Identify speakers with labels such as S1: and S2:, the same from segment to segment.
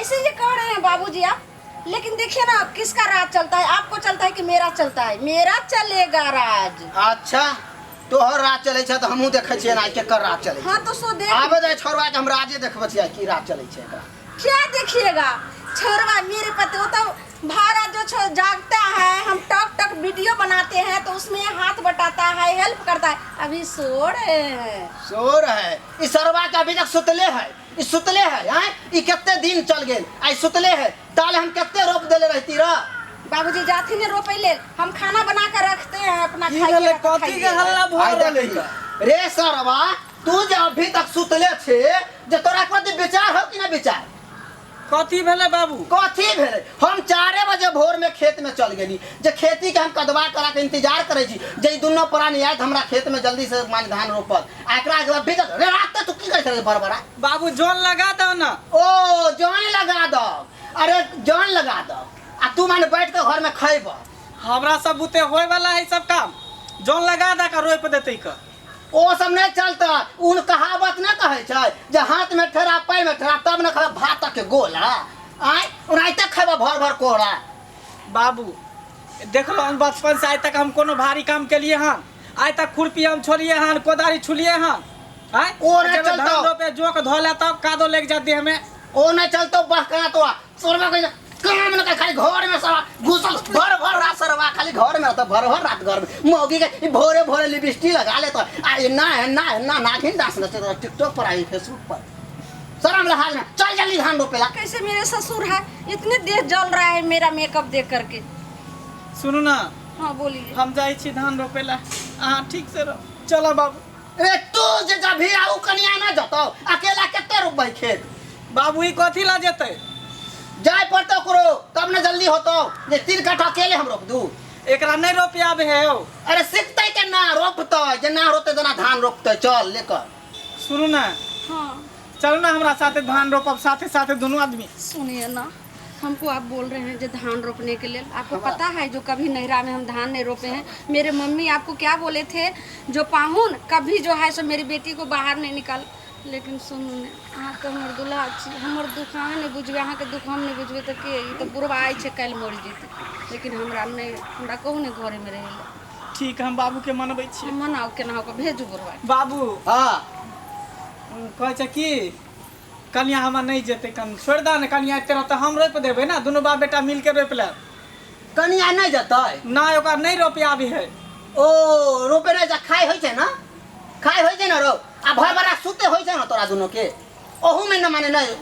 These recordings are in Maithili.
S1: कैसे ये कह रहे हैं बाबूजी आप? लेकिन देखिए ना, किसका राज चलता है? आपको चलता है कि मेरा चलता है? मेरा चलेगा राज।
S2: अच्छा, तोहर राज चलै छै तऽ हमहूँ देखै छियै आइ केकर राज चलै
S1: छै। हाँ तो सो देख।
S2: आबे दे छोड़वा के, हम राजे देखबै छियै की राज चलै छै एकरा।
S1: क्या देखिएगा छोड़वा? मेरे पति वो तो भारा जो जागता है, हम टक टक वीडियो बनाते हैं तो उसमें हाथ बटाता है, हेल्प करता है। अभी सो रहे हैं।
S2: सो रहे ई सरवा के अभी तक सुतले है, ई सुतले है। आँय, ई कते दिन चल गेल आई सुतले है, ताले हम कते रोप देले रहती र।
S1: बाबूजी जाथी ने रोपे ले, हम खाना बना कर रखते हैं अपना।
S3: की
S1: खाइए
S3: भेलै?
S1: तो
S3: कथी के
S1: खाइएगा।
S3: हल्ला भऽ
S2: आइ
S3: रहल
S2: देखी।
S3: है?
S2: रे सरवा, तू जे अभी तक सुतले छे, जे तोरा कथी विचार हो कि ना विचार?
S3: कथी भेलै बाबू?
S2: कथी भेलै? हम 4 बजे भोर में खेत में चल गेली जे खेती के हम कदवा करा के इंतजार करै छी जे ई दुनू प्राणी आयत हमरा खेत में जल्दी से मान धान रोपत। आ एकरा के अभी तक रे रात तक तू की करै छे बरबरा?
S3: बाबू, जन लगा दो ना।
S2: ओ जन लगा दो? अरे जन लगा दो आ तू माने बैठ के घर में खैब?
S3: हमरा सब बुते होय वाला है सब काम? जन लगा दे का रोप देतै का।
S2: ओ सब नहीं चलता। उन कहावत न कहै छै जे हाथ में ठेरा पैर में ठेरा तब न खैब भात के गोला। आय ओनाहिते खैब भर भर कोड़ा।
S3: बाबू, देखलो हम बचपन से आइ तक हम कोनो भारी काम केलिए हन? आइ तक खुरपी हम छोड़िए हन, कोदारी छुलिए हन? आय
S2: ओ नहीं
S3: जब
S2: चलतो।
S3: धान रोपे जोक धोले तब कादो लेके जा देह में।
S2: ओ नहीं चलतो बहकना तो सोरबा के काम न कर, खाली घर में सरवा घुसल भर भर रात। सरवा खाली घर में रहता, भर भर रात घर में। मौगी के ई भोरे भोरे लिपस्टिक लगा ले तो आ ना ना ना नागिन डांस नचे तो टिकटॉक पर आई, फेसबुक पर। शर्म लहाज ना, चल जल्दी धान रोपेला।
S1: कैसे मेरे ससुर है, इतने देह जल रहा है मेरा मेकअप देख करके।
S3: सुनू ना।
S1: हाँ, बोलिए।
S3: हम जाइ छी धान रोपे ला, अहाँ ठीक से रहो। चलो बाबू।
S2: रे तू जे जभी आऊ कनिया ना जतौ, अकेला कते रोपबै खेत?
S3: बाबू, ई कथी ला जेतै?
S2: जाय पड़तौ ओकरो, तब ने जल्दी होतौ। जे 3 कट्ठा अकेले हम रोप दू?
S3: एकरा नहीं रोपे आबे है हो।
S2: अरे सीखतै के ना रोपतै, जे ना रोपतै तेना धान रोपतै। चल लेकर।
S3: सुनू ना।
S1: हाँ।
S3: चलू ना हमरा साथे, धान रोपब साथे साथे दुनू आदमी।
S1: सुनिए ना, हमको आप बोल रहे हैं जो धान रोपने के लिए, आपको पता है जो कभी नैहरा में हम धान नहीं रोपे हैं। मेरे मम्मी आपको क्या बोले थे? जो पाहुन कभी जो है सो मेरी बेटी को बाहर नहीं निकाल। लेकिन सुनू ने, अहाँके हमर दुल्हा छी, हमर दुख अहाँ नहि बुझबै, अहाँके दुख हम नहि बुझबै तऽ के? ई तऽ बुढ़बा आइ छै, काल्हि मरि जेतै। लेकिन हमरा नहि, हमरा कहू ने घरेमे रहै लए।
S3: ठीक, हम बाबू के मनबै छियै।
S1: मनाउ, केना कऽ भेजू बुढ़बा।
S3: बाबू।
S2: हाँ।
S3: कहै छै कि कनिया हमर नहि जेतै, कन छोड़ि दह ने। कनिया एते रहतै, हम रोपि देबै ने, दुनू बाप बेटा मिल के रोपि लेब।
S2: कनिया नहीं जतै?
S3: नहि, ओकरा नहि रोपे आबे है।
S2: ओ रोपे नहीं जा, खाय होइ छै ना, खाय होइ छै ना रो, आ भर भरा सुते होइ छै ना तोरा दुनू के, ओहू में न माने नहीं।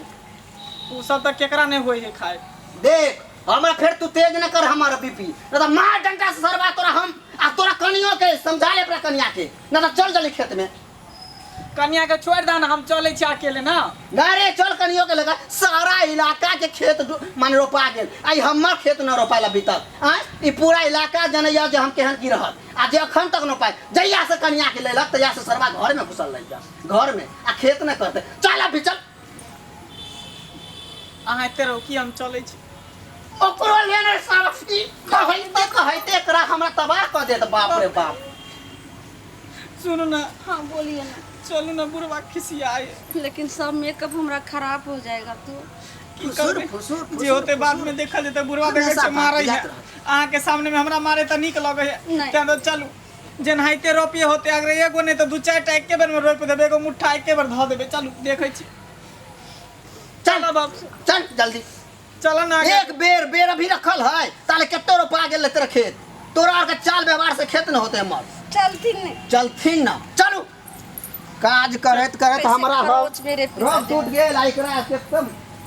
S3: ओ सब तऽ केकरा नहि होइ है खाय?
S2: देख, हमरा फेर तू तेज न कर हमारा बीपी, न तो मार डंडा से सरवा तोरा हम आ तोरा कनियो के। समझा ले अपना कनिया के, न तो चल जल्दी खेत में।
S3: कनिया के छोड़ि दह ने, हम चलै छी अकेले ना।
S2: ना रे, चल कनियो के लगा। सारा इलाका के खेत माने रोपा गेल, आई हमर खेत न रोपायल अभी तक। आँय, ई पूरा इलाका जनैया जे हम केहन की रहत आ जे अखन तक न पाए। जहिया से कनिया के लेलक तहिया से सरवा घर में घुसल रहि जा घर में आ खेत न करते। चल अभी चल।
S3: अहाँ एते रहू कि हम चलै छी।
S2: ओकरो लेने सारा ई कहैते कहैते एकरा हमरा तबाह कऽ देत, बाप रे बाप।
S3: सुनू ना।
S1: हाँ, बोलिए ना।
S3: चलू ना, बुढ़वा खिसियाए।
S1: लेकिन सब मेकअप हमरा खराब हो जाएगा तो?
S3: की
S2: फुसुर,
S3: करबै?
S2: फुसुर,
S3: जे
S2: फुसुर,
S3: होते बाद
S2: फुसुर।
S3: में देखल जेतै। बुढ़वा देखै
S2: हमेशा
S3: छै मारै है।
S2: जाइत रहत।
S3: अहाँके सामने में हमरा मारे तऽ नीक लगै है।
S1: नहि।
S3: तें तो चलू, जेनाहिते रोपिए होते, अगर एगो नहि तऽ दू चारि टा एके बेर में रोपि देबै, एगो मुट्ठा एके बेर धऽ देबै। चलू, देखै छी।
S2: चल।
S3: चल बाबू।
S2: चल जल्दी।
S3: चल ना आगे।
S2: एक बेर बेर अभी रखल है, ताले कते रोपा गेल तेरे खेत? तोरा आर के चाल व्यवहार से खेत न होते हमर।
S1: चलथिन ने।
S2: चलथिन ना, चलू। काज करैत करैत
S1: कैसे
S2: हमरा हो
S1: खरोच मेरे
S2: रोग
S1: पिताजी।
S2: टूट गेल आ एकरा एकदम